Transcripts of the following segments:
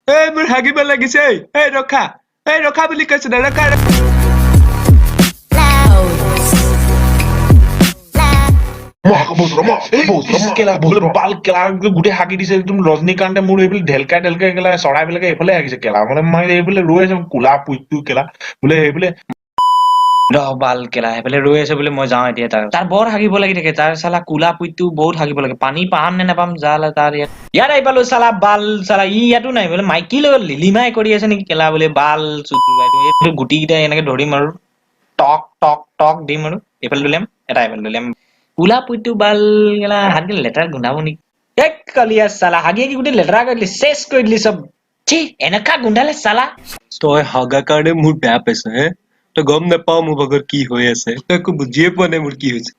এই, মোৰ হাগিব লাগিছে। এই, এই, ৰখা। এই, ৰখা বুলি কৈছো না, ৰখা। কেলা বোলে বাল কেলা, গোটেই হাগি দিছে একদম। ৰজনীকান্তে মোৰ এইফালে ঢেলকাই ঢেলকাই কেলা চৰাইবিলাকে এইফালে হাগিছে কেলা। মানে মই এইফালে ৰৈ আছো, কোলা পুইটো কেলা বোলে এইফালে। ৰহ, বাল কেলা, সেইফালে ৰৈ আছে বোলে। মই যাওঁ এতিয়া। তাৰ বৰ হাগিব লাগি থাকে। তাৰ চালা কোলা পুইটো বহুত হাগিব লাগে। পানী পাম নে নাপাম জালা। তাৰ ইয়াত আহি পালো। চালা বাল চালা, ই ইয়াতো নাই বোলে। মাইকী লগত লিলিমাই কৰি আছে নেকি কেলা বোলে। বাল এইটো গুটি কেইটা এনেকে ধৰিম আৰু টক টক টক দিম আৰু এইফালে দলিয়াম এটা, এইফালে দলিয়াম। কোলা পুইটো বাল কেলা, হাত গেলে লেতেৰা গোন্ধাব নেকি? এক কলিয়া চালা, হাগি হাগি গোটেই লেতেৰা কৰি দিলি, চেচ কৰি দিলি চব। ছি, এনেকা গোন্ধালে চালা। তই হাগা কাৰণে মোৰ বেয়া পাইছ হে? তই গম নাপাও মোৰ ভাগৰ কি হৈ আছে। তই একো বুজিয়ে পোৱা নাই মোৰ কি হৈছে।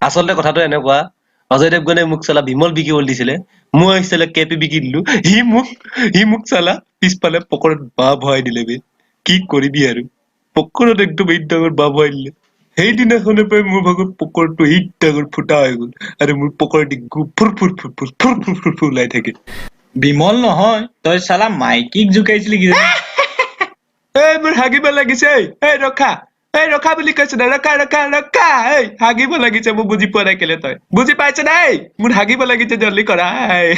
আচলতে কথাটো এনেকুৱা, অজয় দেৱগনে মোক চালা বিমল বিকিবলৈ দিছিলে, মই চালা কেপি বিকি দিলো। সি মোক চালা পিছফালে পকৰত বাহ ভৰাই দিলে বে। কি কৰিবি আৰু, পকৰত একদম এই ডাঙৰ বাহ ভৰাই দিলে। সেইদিনাখনৰ পৰাই মোৰ ভাগৰ পকৰটো এই ডাঙৰ ফুটা হৈ গ'ল আৰু মোৰ পকৰেদি গু ফুৰ ফুৰ ফুৰ ফুৰ ফুৰ ফুৰ ফুৰ ফুৰ ওলাই থাকে। বিমল নহয়, তই চালা মাইকীক জোকাইছিলি কি? এই, মোৰ হাগিব লাগিছে। এই, এই, ৰখা। এই, ৰখা বুলি কৈছো না, ৰখা, ৰখা, ৰখা। এই, হাগিব লাগিছে। মই বুজি পোৱা নাই কেলে। তই বুজি পাইছ নাই? মোৰ হাগিব লাগিছে, জল্দি কৰা। এই।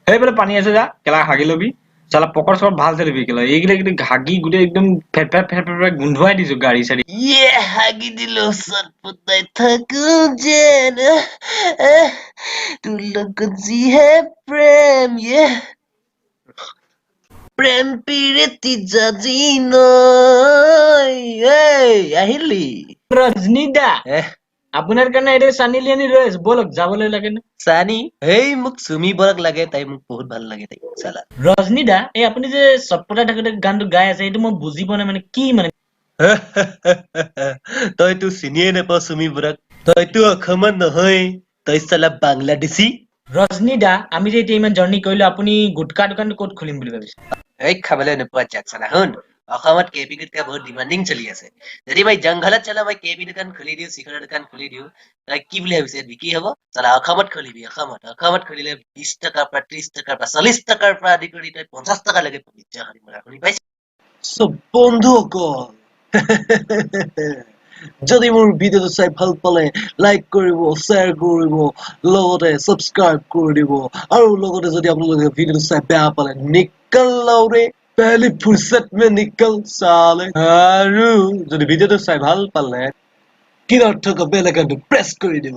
সেইফালে পানী আছে, যা কেলা হাগি লবি। চালা পকৰ চকৰ ভাল লবি কেলা। এইকেইটা কিন্তু হাগি গোটেই একদম ফেট ফেট ফেট ফেট গোন্ধোৱাই দিছো গাড়ী চাড়ী। ইয়ে, হাগি দিলো। চটপটাই থাকো যেন তোৰ লগত যিহে প্ৰেম, ইয়ে প্ৰেম পিৰিতি জাজি নয়। এই আহিলি? ৰজনীদা, আপোনাৰ কাৰণে এইটো চানি লিয়নি ৰৈ আছে। ব'লক, যাবলৈ লাগে নে? চানি? এই, মোক চুমি বৰাক লাগে। তাই মোক বহুত ভাল লাগে তাইক চালা। ৰজনীদা, এই আপুনি যে চটপটাই থাকোতে গানটো গাই আছে, এইটো মই বুজি পোৱা নাই, মানে কি মানে? তইতো চিনিয়ে নাপাৱ চুমি বৰাক। তইতো অসমৰ নহয়, তই চালা বাংলাদেশী। ৰজনীদা, আমি যে এতিয়া ইমান জাৰ্ণি কৰিলো, আপুনি গুটকা দোকানটো ক'ত খুলিম বুলি ভাবিছে? এই, খাবলৈ নোপোৱা জাত চালা। শুন, অসমত কেপি গুটকা বহুত ডিমাণ্ডিং চলি আছে। যদি মই জংঘলত চালা মই কেপি দোকান খুলি দিওঁ, চিখৰৰ দোকান খুলি দিওঁ, তই কি বুলি ভাবিছ, ইয়াত বিক্ৰী হব? চালা অসমত খুলিবি, অসমত। অসমত খুলিলে 20 টকাৰ পৰা, 30 টকাৰ পৰা, 40 টকাৰ পৰা আদি কৰি তই 50 টকালৈকে পাবি। শুনি পাইছ? বন্ধুসকল, যদি মোৰ ভিডিঅ'টো চাই ভাল পালে লাইক কৰিব, শ্বেয়াৰ কৰিব, লগতে ছাবস্ক্ৰাইব কৰি দিব। আৰু লগতে যদি আপোনালোকে ভিডিঅ'টো চাই বেয়া পালে, निकल रे, पहली फुर्सत में निकल साले। আৰু যদি ভিডিঅ'টো চাই ভাল পালে কিনাৰত থকা বেল আইকনটো প্ৰেছ কৰি দিব।